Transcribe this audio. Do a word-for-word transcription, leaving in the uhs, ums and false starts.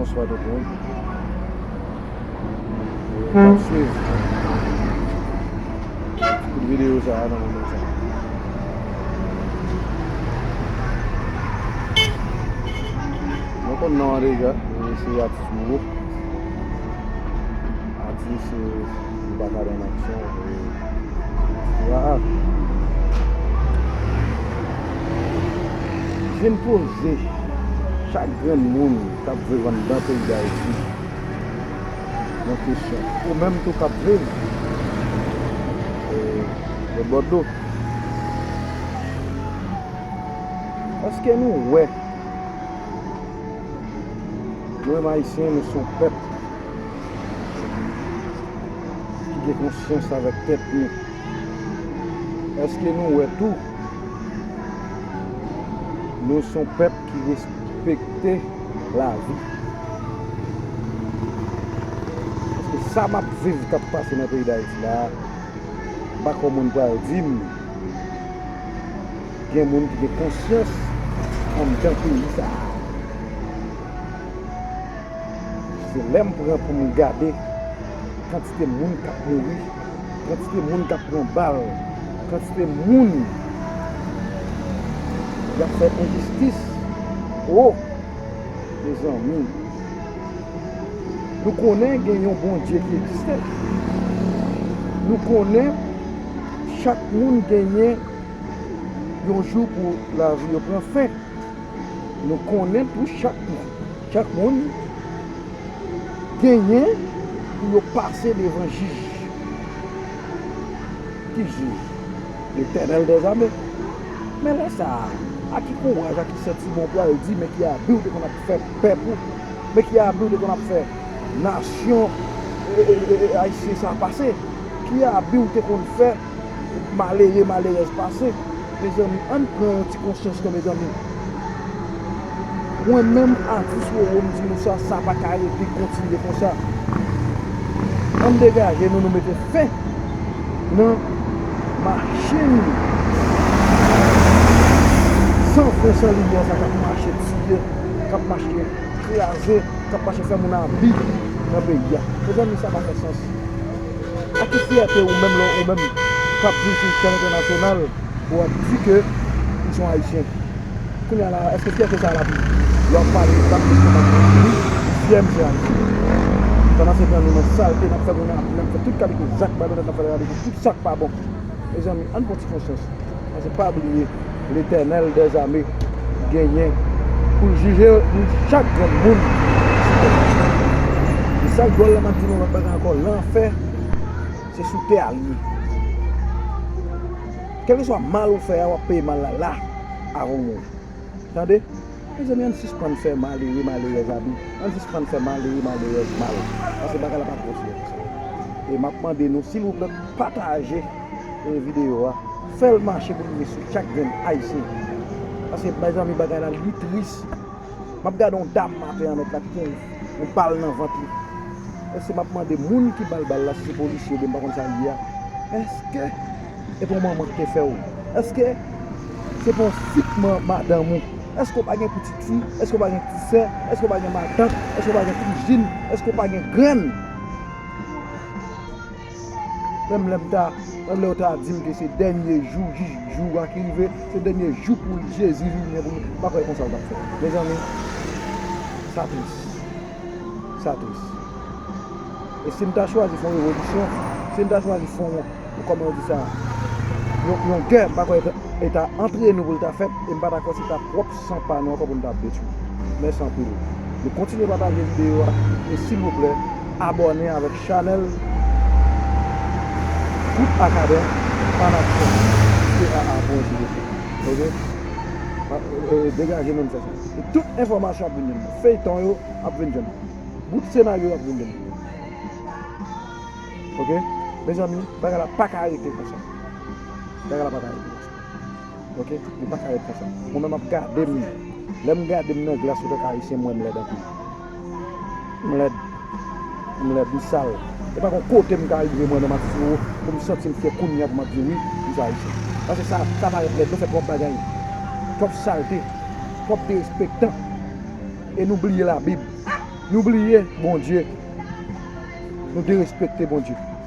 Bonswa tout moun. E, n ap swiv ti kout videyo sa a nan moman sa a. Mwen konn non an deja, e, se Atis Mouro. Atis, e, li pa ka nan aksyon, e, se istwa a. Je n poze chak grenn moun k ap viv anndan peyi Dayiti yon kesyon. Ou menm tou k ap viv, e, lòt bò dlo. Èske nou wè, nou menm Ayisyen, nou se yon pèp ki gen konsyans avèk tèt nou? Èske nou wè tou, nou se yon pèp ki respekte lavi? Paske sa m ap viv k ap pase nan peyi Dayiti la a, m pa kwè moun pral di m gen moun ki gen konsyans anndan peyi sa a. Se lè m pran pou m gade kantite moun k ap mouri, kantite moun k ap pran bal, kantite moun y ap fè enjistis. O, mezanmi, nou konnen gen yon Bondye ki egziste. Nou konnen chak moun genyen yon jou pou lavi yo pran fen. Nou konnen tou chak, chak moun genyen pou yo pase devan jij. Ki jij? Letènèl dèzame. Men lè sa a, a ki kouraj, a ki santiman w pral di, men ki abi w te konn ap fè pèp ou, men ki abi w te konn ap fè nasyon, e, e, e, e, ayisyen sa a pase, ki abi w te konn fè malere, malerèz pase. Mezanmi, ann pran yon ti konsyans non, mezanmi. Mwen menm, Atis Roro, m di nou sa, sa pa ka rete kontinye konsa. Ann degaje nou, nou mete fen nan machin san fen, san limyè sa k ap mache tiye, k ap mache kraze, k ap mache fè moun abi nan peyi a. Mezanmi, sa pa fè sans. A ki fyète ou menm, lè ou menm k ap viv sou chèn entènasyonal, pou w ap di ke ou se yon Ayisyen? Kounye a la, èske fyète sa a l ap, lè w ap pale, l ap di se pa wi, m fyè, m se Ayisyen? Pandan se tan, nou nan salte, n ap fè moun abi, n ap fè tout kalite zak malonèt, n ap fè kalite tout sa k pa bon. Mezanmi, ann pran ti konsyans. Paske pa bliye, Letènèl dèzame genyen pou l jije nou chak grenn moun. E sa k dwòl la, m ap di nou lòt bagay ankò, lanfè, se sou tè a l ye. Kèlkeswa mal ou fè a, w ap peye mal la, la, avan w mouri. Tande? Mezanmi, ann sispann fè malere, malerèz abi. Ann sispann fè malere, malerèz mal. Paske bagay la pa kontinye konsa. E m ap mande nou, silvouplè, pataje, e, videyo a. Fè l mache pou l rive sou chak grenn Ayisyen. Paske, mezanmi, bagay la, li tris. M ap gade yon dam maten an nèt la ki gen yon, yon bal nan vant li. Èske m ap mande moun ki ba l bal la, si se polisye oubyen m pa konn sa l ye a, èske e pa yon manman ki te fè w? Èske se pa yon fi k ma-, madanm ou? Èske w pa gen pitit fi? Èske w pa gen ti sè? Èske w pa gen matant? Èske w pa gen kouzin? Èske w pa gen grann? Menm lè m ta, menm lè yo ta di m ke se dènye jou, jis jou a ki rive, se dènye jou pou Jezi vini, pou m pa kwè konsa l t ap fèt. Mezanmi, sa tris. Sa tris. E si m ta chwazi fè yon revolisyon, si m ta chwazi fè yon, yon, kòman yo di sa, yon, yon gè, m pa kwè e ta, e ta antre nou pou l ta fèt, e m pa ta kwè se ta pwòp san pa nou ankò pou n ta detwi. Mèsi anpil. Nou kontinye pataje videyo a, e silvouplè, abòne avèk chanèl Bout Akaden an aksyon. T A A pwen silvouplè. Oke? Pa, e, e, degaje nou, n fè sa. E tout enfòmasyon ap vin jwenn nou. Feyton yo ap vin jwenn nou. Bout senaryo ap vin jwenn nou. Oke? Mezanmi, bagay la pa ka rete konsa. Bagay la pa ka rete konsa. Oke? Li pa ka rete konsa. Mwen menm ap gade m. Lè m gade m nan glas antanke Ayisyen, m wè m lèd anpil. M lèd. M lèd, m sal. E pa gon kote m ka rive mwen menm Atis Roro pou m santi m fyè kounye a pou m ap di wi, m se Ayisyen. Paske sa, sa parèt lèd. Nou fè twòp bagay. Twòp salte. Twòp derespektan. E nou bliye Labib. Nou bliye Bondye. Nou derespekte Bondye.